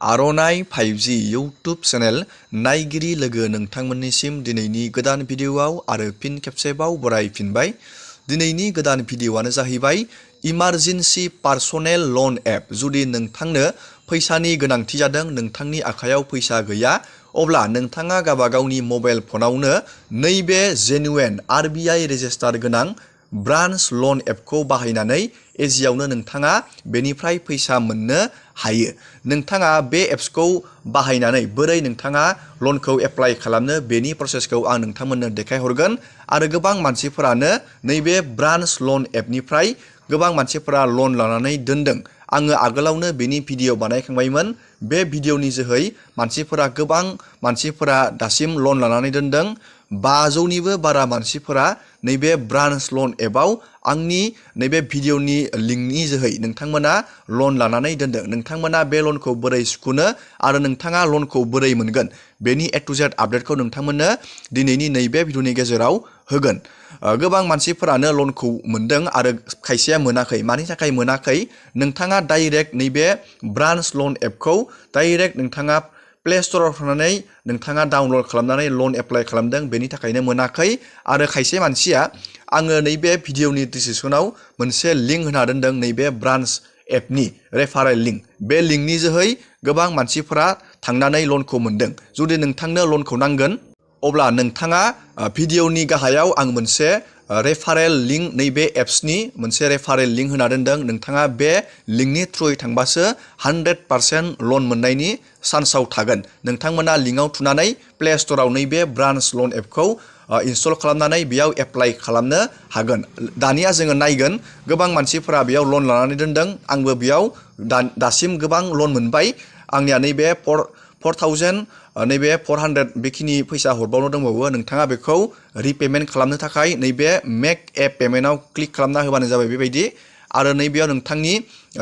आर'नाइ 5G YouTube channel नायगिरि लोगो नोंथांमोननिसिम दिनैनि गोदान भिडिअआव आरो फिन खेबसेबाव बरायफिनबाय। दिनैनि गोदान भिडिअआनो जाहैबाय इमारजेन्सि पार्सनेल लन एप। जुदि नोंथांनो फैसानि गोनांथि जादों, नोंथांनि आखायाव फैसा गैया, अब्ला नोंथाङा गावबागावनि मबाइल फनावनो नैबे जेनुइन RBI रेजिस्टार गोनां ब्रान्च लन एपखौ बाहायनानै इजियावनो नोंथाङा बेनिफ्राय फैसा मोननो हायो। नोंथाङा बे एप्सखौ बाहायनानै बोरै नोंथाङा लनखौ एप्लाइ खालामनो बेनि प्रसेसखौ आं नोंथांमोननो देखायहरगोन। आरो गोबां मानसिफोरानो नैबे ब्रान्च लन एपनिफ्राय गोबां मानसिफोरा लन लानानै दोनदों। आङो आगोलावनो बेनि भिडिअ बानायखांबायमोन। बे भिडिअनि जोहै गोबां मानसिफोरा दासिम लन लानानै दोनदों। 500निबो बारा मानसिफोरा नैबे ब्रान्च लन एपआव आंनि नैबे भिडिअनि लिंकनि जोहै नोंथांमोना लन लानानै दोनदों। नोंथांमोना बे लनखौ बोरै सुख'नो आरो नोंथाङा लनखौ बोरै मोनगोन बेनि A to Z आपडेटखौ नोंथांमोननो दिनैनि नैबे भिडिअनि गेजेराव होगोन। गोबां मानसिफोरानो लनखौ मोनदों आरो खायसेया मोनाखै। मानि थाखाय मोनाखै? नोंथाङा डाइरेक्ट नैबे ब्रान्च लन एपखौ डाइरेक्ट नोंथाङा प्ले स्ट'राव थांनानै नोंथाङा डाउनलड खालामनानै लन एप्लाइ खालामदों, बेनि थाखायनो मोनाखै। आरो खायसे मानसिया आङो नैबे भिडिअनि डिसक्रिपसनाव मोनसे लिंक होना दोनदों, नैबे ब्रान्च एपनि रेफारेल लिंक। बे लिंकनि जोहै गोबां मानसिफोरा थांनानै लनखौ मोनदों। जुदि नोंथांनो लनखौ नांगोन, अब्ला नोंथाङा भिडिअनि गाहायाव आं मोनसे रेफारेल लिंक, नैबे एप्सनि मोनसे रेफारेल लिंक होना दोनदों। नोंथाङा बे लिंकनि थ्रुयै थांबासो 100% लन मोननायनि चान्सआव थागोन। नोंथांमोना लिंकआव थुनानै प्ले स्ट'राव नैबे ब्रान्च लन एपखौ इनस्टल खालामनानै बेयाव एप्लाइ खालामनो हागोन। दानिया जोङो नायगोन गोबां मानसिफोरा बेयाव लन लानानै दोनदों। आंबो बेयाव दासिम गोबां लन मोनबाय। आंनिया नैबे 4,400 बेखिनि फैसा हरबावनो दंबावो। नोंथाङा बेखौ रिपेमेन्ट खालामनो थाखाय नैबे मेक ए पेमेन्टआव क्लिक खालामना होबानो जाबाय बेबायदि। आरो नैबेयाव नोंथांनि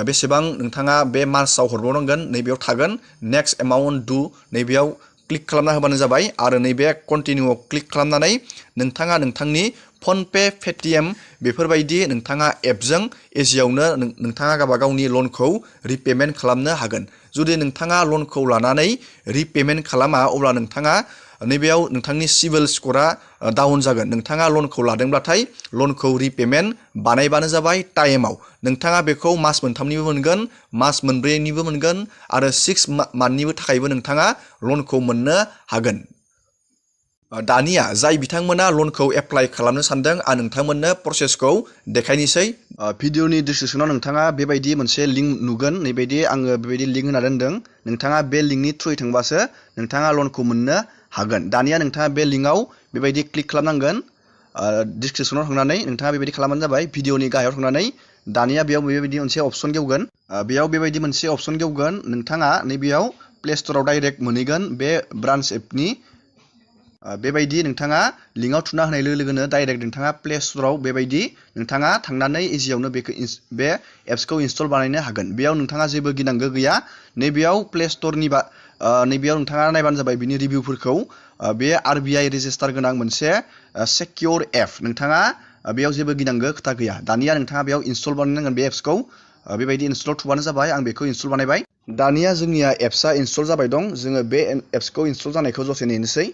बेसेबां नोंथाङा बे मान्थआव हरबावनांगोन नैबेयाव थागोन। नेक्स्ट एमाउन्ट डु नैबेयाव क्लिक खालामना होबानो जाबाय। आरो नैबे कन्टिनिउआव क्लिक खालामनानै नोंथाङा नोंथांनि फनपे, पेटिएम बेफोरबायदि नोंथाङा एपजों इजियावनो नोंथाङा गावबागावनि लनखौ रिपेमेन्ट खालामनो हागोन। जुदि नोंथाङा लनखौ लानानै रिपेमेन्ट खालामा, अब्ला नोंथाङा नैबेयाव नोंथांनि सिबिल स्क'रा डाउन जागोन। नोंथाङा लनखौ लादोंब्लाथाय लनखौ रिपेमेन्ट बानायबानो जाबाय टाइमाव। नोंथाङा बेखौ मास मोनथामनिबो मोनगोन, मास मोनब्रैनिबो मोनगोन आरो 6 मान्थनिबो थाखायबो नोंथाङा लनखौ मोननो हागोन। दानिया जाय बिथांमोना लनखौ एप्लाइ खालामनो सानदों, आं नोंथांमोननो प्रसेसखौ देखायनोसै। भिडिअनि डिसक्रिपसनाव नोंथाङा बेबायदि मोनसे लिंक नुगोन। नैबायदि आङो बेबायदि लिंक होना दोनदों। नोंथाङा बे लिंकनि थ्रुयै थांबासो नोंथाङा लनखौ मोननो हागोन। दानिया नोंथाङा बे लिंकआव बेबायदि क्लिक खालामनांगोन। डिसक्रिपसनाव थांनानै नोंथाङा बेबायदि खालामबानो जाबाय। भिडिअनि गाहायाव थांनानै दानिया बेयाव बेबायदि मोनसे अपसन गेवगोन। बेयाव बेबायदि मोनसे अपसन गेवगोन। नोंथाङा नैबेयाव प्ले स्ट'राव डाइरेक्ट मोनहैगोन बे ब्रान्च एपनि। बेबायदि नोंथाङा लिंकआव थुना होनाय लोगो लोगोनो डाइरेक्ट नोंथाङा प्ले स्ट'राव बेबायदि नोंथाङा थांनानै इजियावनो बे एप्सखौ इनस्टल बानायनो हागोन। बेयाव नोंथाङा जेबो गिनांगौ गैया। नैबेयाव प्ले स्ट'रनि नैबेयाव नोंथाङा नायबानो जाबाय बिनि रिभिउफोरखौ। बे RBI रेजिस्टार गोनां मोनसे सेकिउर एप। नोंथाङा बेयाव जेबो गिनांगौ खोथा गैया। दानिया नोंथाङा बेयाव इनस्टल बानायनांगोन बे एप्सखौ। बेबायदि इनस्टल थुबानो जाबाय। आं बेखौ इनस्टल बानायबाय। दानिया जोंनिया एप्सआ इनस्टल जाबाय दं। जोङो बे एप्सखौ इनस्टल जानायखौ दसे नेनोसै।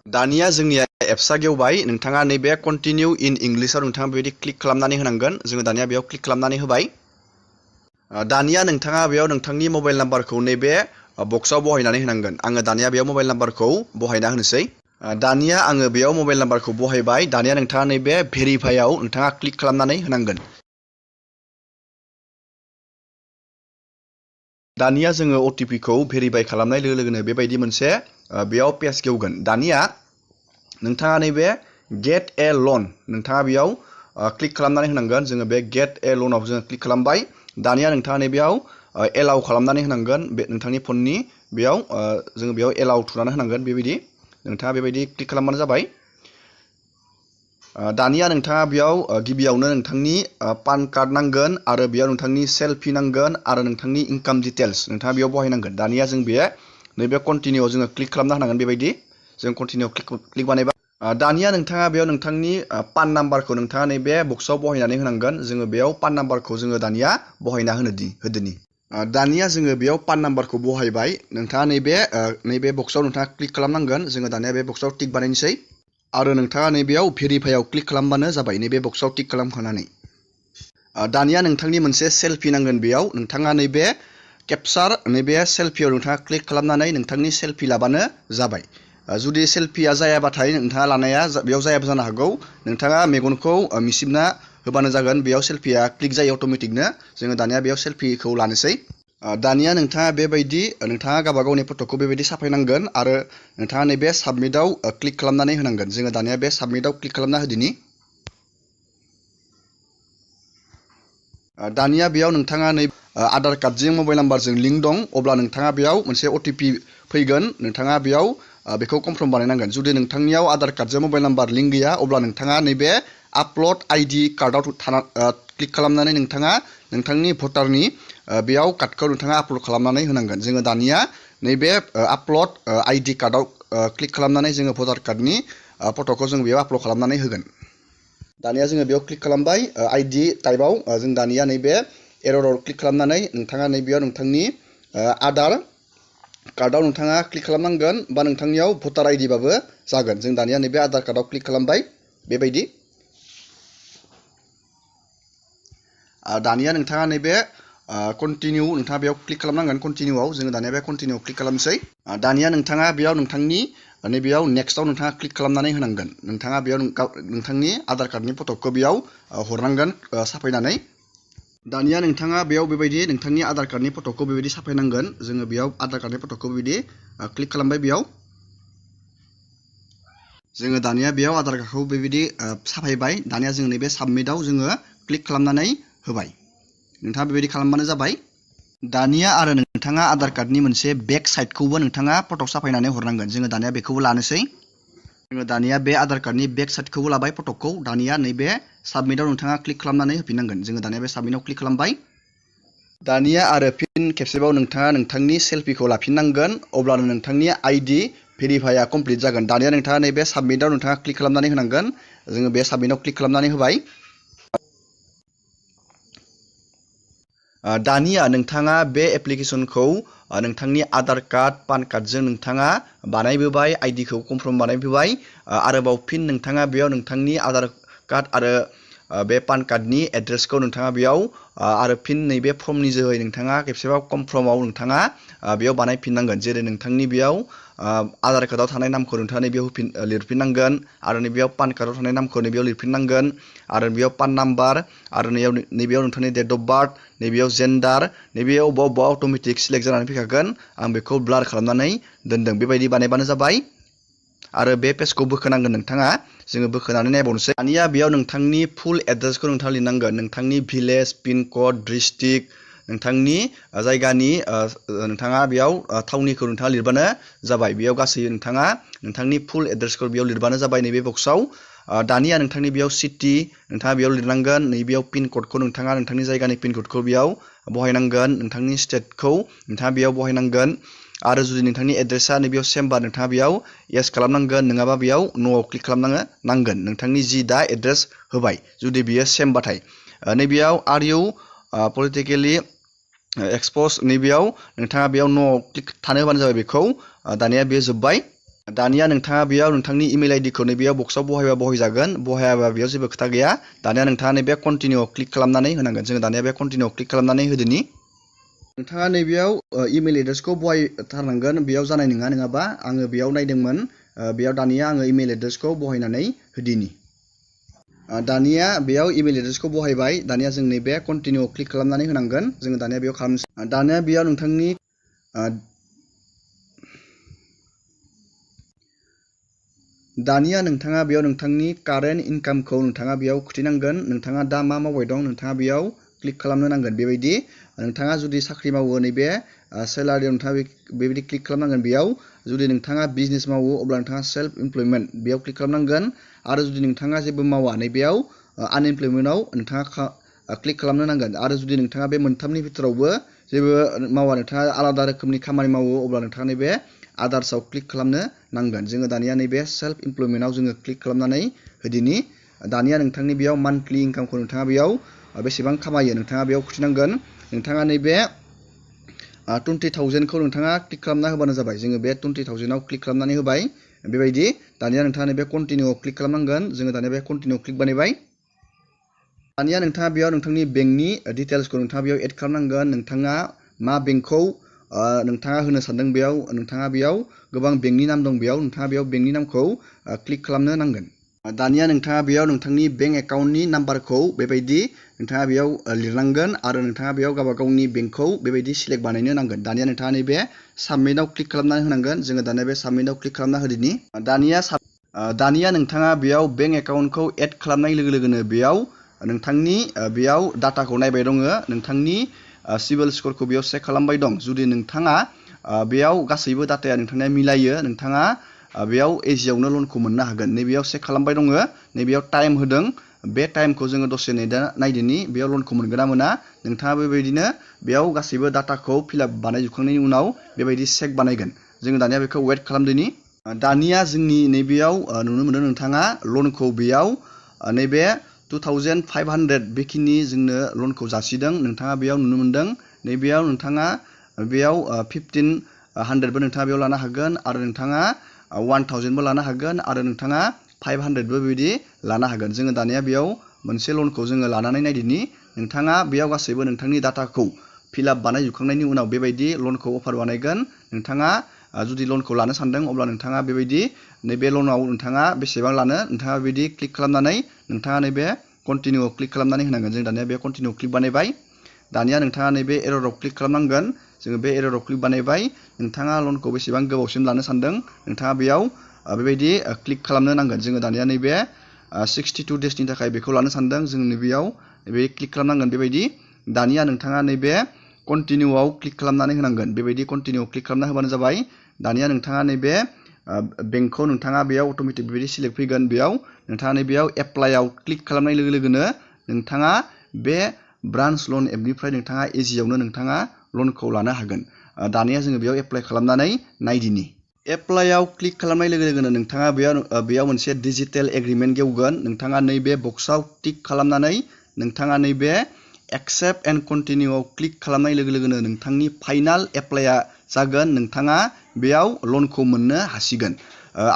दानिया जोंनिया एप्सआ गेवबाय। नोंथाङा नैबे कन्टिनिउ इन इंलिशआव नोंथाङा बेबायदि क्लिक खालामनानै होनांगोन। जोङो दानिया बेयाव क्लिक खालामनानै होबाय। दानिया नोंथाङा बेयाव नोंथांनि मबाइल नाम्बारखौ नैबे बक्सआव बहायनानै होनांगोन। आङो दानिया बेयाव मबाइल नाम्बारखौ बहायना होनोसै। दानिया आङो बेयाव मबाइल नाम्बारखौ बहायबाय। दानिया नोंथाङा नैबे भेरिफाइआव नोंथाङा क्लिक खालामनानै होनांगोन। दानिया जोङो OTP-खौ भेरिफाइ खालामनाय लोगो लोगोनो बेबायदि मोनसे बेयाव पेज गेवगोन। दानिया नोंथाङा नैबे गेट ए लन नोंथाङा बेयाव क्लिक खालामनानै होनांगोन। जोङो बे गेट ए लनाव जोङो क्लिक खालामबाय। दानिया नोंथाङा नैबेयाव एलाउ खालामनानै होनांगोन। बे नोंथांनि फननि बेयाव जोङो बेयाव एलाउ थुनानै होनांगोन। बेबायदि नोंथाङा बेबायदि क्लिक खालामबानो जाबाय। दानिया नोंथाङा बेयाव गिबियावनो नोंथांनि पान कार्ड नांगोन आरो बेयाव नोंथांनि सेल्फि नांगोन आरो नोंथांनि इनकाम डिटेल्स नोंथाङा बेयाव बहायनांगोन। दानिया जों नैबे कन्टिनिउआव जोङो क्लिक खालामना होनांगोन। बेबायदि जों कन्टिनिउआव क्लिक बानायबाय। दानिया नोंथाङा बेयाव नोंथांनि पान नाम्बारखौ नोंथाङा नैबे बक्सआव बहायनानै होनांगोन। जोङो बेयाव पान नाम्बारखौ जोङो दानिया बहायना होदोनि। दानिया जोङो बेयाव पान नाम्बारखौ बहायबाय नोंथाङा नैबे बक्सआव नोंथाङा क्लिक खालामनांगोन जोङो दानिया बे बक्सआव टिक बानायनोसै आरो नोंथाङा नैबेयाव भेरिफाइआव क्लिक खालामबानो जाबाय नैबे बक्सआव टिक खालामखांनानै दानिया नोंथांनि मोनसे सेलफि नांगोन बेयाव नोंथाङा नैबे केपचार नैबे सेलफियाव नोंथाङा क्लिक खालामनानै नोंथांनि सेलफि लाबानो जाबाय जुदि सेलफिया जायाबाथाय नोंथाङा लानाया बेयाव जायाबो जानो हागौ नोंथाङा मेगनखौ मिसिबना होबानो जागोन बेयाव सेलफिया क्लिक जायो अट'मेटिकनो जोङो दानिया बेयाव सेलफिखौ लानोसै दानिया नोंथाङा बेबायदि नोंथाङा गावबा गावनि फट'खौ बेबायदि साफायनांगोन आरो नोंथाङा नैबे साबमिटआव क्लिक खालामनानै होनांगोन जोङो दानिया बे साबमिटआव क्लिक खालामना होदिनि दानिया बेयाव नोंथाङा नै आधार कार्डजों मबाइल नाम्बारजों लिंक दं अब्ला नोंथाङा बेयाव मोनसे OTP फैगोन नोंथाङा बेयाव बेखौ कनफार्म बानायनांगन जुदि नोंथांनियाव आधार कार्डजों मबाइल नाम्बार लिंक गैया अब्ला नोंथाङा नैबे आपल'ड ID कार्डआव क्लिक खालामनानै नोंथाङा नोंथांनि भटारनि बेयाव कार्डखौ नोंथाङा आपल'ड खालामनानै होनांगोन जोङो दानिया नैबे आपल'ड ID कार्डआव क्लिक खालामनानै जोङो भटार कार्डनि फट'खौ जों बेयाव आपल'ड खालामनानै होगोन दानिया जोङो बेयाव क्लिक खालामबाय ID टाइपआव जों दानिया नैबे एरराव क्लिक खालामनानै नोंथाङा नैबेयाव नोंथांनि आधार कार्डआव नोंथाङा क्लिक खालामनांगोन बा नोंथांनियाव भटार ID बाबो जागोन जों दानिया नैबे आधार कार्डआव क्लिक खालामबाय बेबायदि दानिया नोंथाङा नैबे कन्टिनिउ नोंथाङा बेयाव क्लिक खालामनांगोन कन्टिनिउआव जोङो दानिया बे कन्टिनिउआव क्लिक खालामसै दानिया नोंथाङा बेयाव नोंथांनि नैबेयाव नेक्स्टआव नोंथाङा क्लिक खालामनानै होनांगोन नोंथाङा बेयाव नोंथांनि आधार कार्डनि फट'खौ बेयाव हरनांगोन साफायनानै दानिया नोंथाङा बेयाव बेबायदि नोंथांनि आधार कार्डनि फट'खौ बेबायदि साफायनांगोन जोङो बेयाव आधार कार्डनि फट'खौ बेबायदि क्लिक खालामबाय बेयाव जोङो दानिया बेयाव आधार कार्डखौ बेबायदि साफायबाय दानिया जों नैबे साबमिटआव जोङो क्लिक खालामनानै होबाय नोंथाङा बेबायदि खालामबानो जाबाय दानिया आरो नोंथाङा आधार कार्डनि मोनसे बेक साइडखौबो नोंथाङा फट' साफायनानै हरनांगोन जोङो दानिया बेखौबो लानोसै जोङो दानिया बे आधार कार्डनि बेक साइडखौबो लाबाय फट'खौ दानिया नैबे साबमिटआव नोंथाङा क्लिक खालामनानै होफिननांगोन जोङो दानिया बे साबमिटआव क्लिक खालामबाय दानिया आरो फिन खेबसेबाव नोंथाङा नोंथांनि सेलफिखौ लाफिननांगोन अब्लानो नोंथांनि ID भेरिफाइआ कमप्लिट जागोन दानिया नोंथाङा नैबे साबमिटआव नोंथाङा क्लिक खालामनानै होनांगोन जोङो बे साबमिटआव क्लिक खालामनानै होबाय दानिया नोंथाङा बे एप्लिकेसनखौ नोंथांनि आधार कार्ड पान कार्डजों नोंथाङा बानायबोबाय आइडिखौ कनफार्म बानायबोबाय आरोबाव फिन नोंथाङा बेयाव नोंथांनि आधार कार्ड आरो बे पान कार्डनि एड्रेसखौ नोंथाङा बेयाव आरो फिन नैबे फर्मनि जोहै नोंथाङा खेबसेबाव कनफार्माव नोंथाङा बेयाव बानायफिननांगोन जेरै नोंथांनि बेयाव आधार कार्डआव थानाय नामखौ नोंथाङा नैबेयाव लिरफिननांगोन आरो नैबेयाव पान कार्डआव थानाय नामखौ नैबेयाव लिरफिननांगोन आरो बेयाव पान नाम्बार आरो नैबेयाव नोंथांनि डेट अफ बार्थ नैबेयाव जेन्डार नैबेयाव अबेबा अट'मेटिक सिलेक्ट जानानै फैखागोन आं बेखौ ब्लार खालामनानै दोनदों बेबायदि बानायबानो जाबाय आरो बे पेजखौ बोखोनांगोन नोंथाङा जोङो बोखोनानै नायबावनोसै दानिया बेयाव नोंथांनि फुल एड्रेसखौ नोंथाङा लिरनांगोन नोंथांनि भिलेज पिन कड डिस्ट्रिक्ट नोंथांनि जायगानि नोंथाङा बेयाव थावनिखौ नोंथाङा लिरबानो जाबाय बेयाव गासै नोंथाङा नोंथांनि फुल एड्रेसखौ बेयाव लिरबानो जाबाय नैबे बक्सआव दानिया नोंथांनि बेयाव सिटि नोंथाङा बेयाव लिरनांगोन नैबेयाव पिन क'डखौ नोंथाङा नोंथांनि जायगानि पिन क'डखौ बेयाव बहायनांगोन नोंथांनि स्टेटखौ नोंथाङा बेयाव बहायनांगोन आरो जुदि नोंथांनि एड्रेसा नैबेयाव सेमबा नोंथाङा बेयाव येस खालामनांगोन नङाबा बेयाव न'आव क्लिक खालामनांगोन नोंथांनि जि दा एड्रेस होबाय जुदि बियो सेमबाथाय नैबेयाव आर इउ पलिटिकेलि एक्सप'ज नैबेयाव नोंथाङा बेयाव न'आव क्लिक थानो होबानो जाबाय बेखौ दानिया बे जोब्बाय दानिया नोंथाङा बेयाव नोंथांनि इमेल आइडिखौ नैबेयाव बक्सआव बहायबा बहायजागोन बहायाबा बेयाव जेबो खोथा गैया दानिया नोंथाङा नैबे कन्टिनिउआव क्लिक खालामनानै होनांगोन जोङो दानिया बे कन्टिनिउआव क्लिक खालामनानै होदोनि नोंथाङा नैबेयाव इमेल एड्रेसखौ बहायथारनांगोन बेयाव जानाय नङा नङाबा आङो बेयाव नायदोंमोन बेयाव दानिया आङो इमेल एड्रेसखौ बहायनानै होदिनि दानिया बेयाव इमेल एड्रेसखौ बहायबाय दानिया जों नैबे कन्टिनिउआव क्लिक खालामनानै होनांगोन जोङो दानिया बेयाव खालामनोसै दानिया बेयाव नोंथांनि दानिया नोंथाङा बेयाव नोंथांनि कारेन्ट इनकामखौ नोंथाङा बेयाव खिथिनांगोन नोंथाङा दा मा मावबाय दं नोंथाङा बेयाव क्लिक खालामनो नांगोन बेबायदि नोंथाङा जुदि साख्रि मावो नैबे सेलारियाव नोंथाङा बेबायदि क्लिक खालामनांगोन बेयाव जुदि नोंथाङा बिजनेस मावो अब्ला नोंथाङा सेल्फ इमप्लयमेन्ट बेयाव क्लिक खालामनांगोन आरो जुदि नोंथाङा जेबो मावा नैबेयाव आनइमप्लयमेन्टआव नोंथाङा क्लिक खालामनो नांगोन आरो जुदि नोंथाङा बे मोनथामनि भितरावबो जेबो मावा नोंथाङा आलादा रोखोमनि खामानि मावो अब्ला नोंथाङा नैबे आदार्सआव क्लिक खालामनो नांगोन जोङो दानिया नैबे सेल्फ इमप्लयमेन्टआव जोङो क्लिक खालामनानै होदिनि दानिया नोंथांनि बेयाव मान्थलि इनकामखौ नोंथाङा बेयाव बेसेबां खामायो नोंथाङा बेयाव खिथिनांगोन नोंथाङा नैबे 20,000 खौ नोंथाङा क्लिक खालामना होबानो जाबाय जोङो बे 20,000 आव क्लिक खालामनानै होबाय बेबायदि दानिया नोंथाङा नैबे कन्टिनिउ क्लिक खालामनांगोन जोङो दानिया बे कन्टिनिउ क्लिक बानायबाय दानिया नोंथाङा बेयाव नोंथांनि बेंकनि डिटेल्सखौ नोंथाङा बेयाव एड खालामनांगोन नोंथाङा मा बेंकखौ नोंथाङा होनो सानदों बेयाव नोंथाङा बेयाव गोबां बेंकनि नाम दं बेयाव नोंथाङा बेयाव बेंकनि नामखौ क्लिक खालामनो नांगोन दानिया नोंथाङा बेयाव नोंथांनि बेंक एकाउन्टनि नाम्बारखौ बेबायदि नोंथाङा बेयाव लिरनांगोन आरो नोंथाङा बेयाव गावबा गावनि बेंकखौ बेबायदि सिलेक्ट बानायनो नांगोन दानिया नोंथाङा नैबे साबमिटआव क्लिक खालामनानै होनांगोन जोङो दानिया बे साबमिटआव क्लिक खालामना होदिनि दानिया नोंथाङा बेयाव बेंक एकाउन्टखौ एड खालामनाय लोगो लोगोनो बेयाव नोंथांनि बेयाव डाटाखौ नायबाय दङ नोंथांनि सिबिल स्करखौ बेयाव चेक खालामबाय दं जुदि नोंथाङा बेयाव गासैबो डाटाया नोंथांनिया मिलायो नोंथाङा बेयाव इजियावनो लनखौ मोननो हागोन नैबेयाव चेक खालामबाय दङ नैबेयाव टाइम होदों बे टाइमखौ जोङो दसे नायदिनि बेयाव लनखौ मोनगोन ना मोना नोंथाङा बेबायदिनो बेयाव गासैबो डाटाखौ फिलआप बानायजोबखांनायनि उनाव बेबायदि चेक बानायगोन जोङो दानिया बेखौ वेट खालामदिनि दानिया जोंनि नैबेयाव नुनो मोनदों नोंथाङा लनखौ बेयाव नैबे 2,500 बेखिनि जोंनो लनखौ जासिदों नोंथाङा बेयाव नुनो मोनदों नैबेयाव नोंथाङा बेयाव 1,500बो नोंथाङा बेयाव लानो हागोन आरो नोंथाङा 1,000बो लानो हागोन आरो नोंथाङा 500बो बेबायदि लानो हागोन जोङो दानिया बेयाव मोनसे लनखौ जोङो लानानै नायदिनि नोंथाङा बेयाव गासैबो नोंथांनि डाटाखौ फिलआप बानायजोबखांनायनि उनाव बेबायदि लनखौ अफार बानायगोन नोंथाङा जुदि लनखौ लानो सानदों अब्ला नोंथाङा बेबायदि नैबे लनाव नोंथाङा बेसेबां लानो नोंथाङा बेबायदि क्लिक खालामनानै नोंथाङा नैबे कन्टिनिउआव क्लिक खालामनानै होनांगोन जों दानिया बे कन्टिनिउ क्लिक बानायबाय दानिया नोंथाङा नैबे एरराव क्लिक खालामनांगोन जोङो बे एरराव क्लिक बानायबाय नोंथाङा लनखौ बेसेबां गोबावसिम लानो सानदों नोंथाङा बेयाव बेबायदि क्लिक खालामनो नांगोन जोङो दानिया नैबे 62 डेसनि थाखाय बेखौ लानो सानदों जों नैबेयाव क्लिक खालामनांगोन बेबायदि दानिया नोंथाङा नैबे कन्टिनिउआव क्लिक खालामनानै होनांगोन बेबायदि कन्टिनिउ क्लिक खालामना होबानो जाबाय दानिया नोंथाङा नैबे बेंकखौ नोंथाङा बेयाव अट'मेटिक बेबायदि सिलेक्ट फैगोन बेयाव नोंथाङा नैबेयाव एप्लाइआव क्लिक खालामनाय लोगो लोगोनो नोंथाङा बे ब्रान्च लन एपनिफ्राय नोंथाङा इजियावनो नोंथाङा लनखौ लानो हागोन दानिया जोङो बेयाव एप्लाइ खालामनानै नायदिनि एप्लाइआव क्लिक खालामनाय लोगो लोगोनो नोंथाङा बेयाव मोनसे डिजिटेल एग्रिमेन्ट गेवगोन नोंथाङा नैबे बक्सआव टिक खालामनानै नोंथाङा नैबे एक्सेप्ट एन्ड कन्टिनिउआव क्लिक खालामनाय लोगो लोगोनो नोंथांनि फाइनाल एप्लाइआ जागोन नोंथाङा बेयाव लनखौ मोननो हासिगोन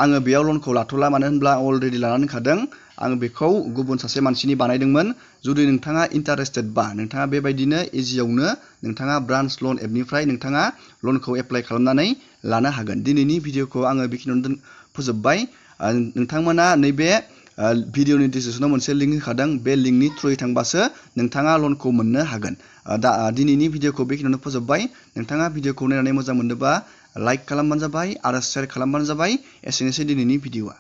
आङो बेयाव लनखौ लाथ'ला मानो होनब्ला अलरेडि लानानै दोनखादों आं बेखौ गुबुन सासे मानसिनि बानायदोंमोन जुदि नोंथाङा इन्टारेस्टेड बा नोंथाङा बेबायदिनो इजियावनो नोंथाङा ब्रान्च लन एपनिफ्राय नोंथाङा लनखौ एप्लाइ खालामनानै लानो हागोन दिनैनि भिडिअखौ आङो बेखिनियावनो फोजोबबाय नोंथांमोना नैबे भिडिअनि डिसक्रिपसनाव मोनसे लिंक होखादों बे लिंकनि थ्रुयै थांबासो नोंथाङा लनखौ मोननो हागोन दिनैनि भिडिअखौ बेखिनियावनो फोजोबबाय नोंथाङा भिडिअखौ नायनानै मोजां मोनदोंबा लाइक खालामबानो जाबाय आरो शेयार खालामबानो जाबाय एसेनोसै दिनैनि भिडिअआ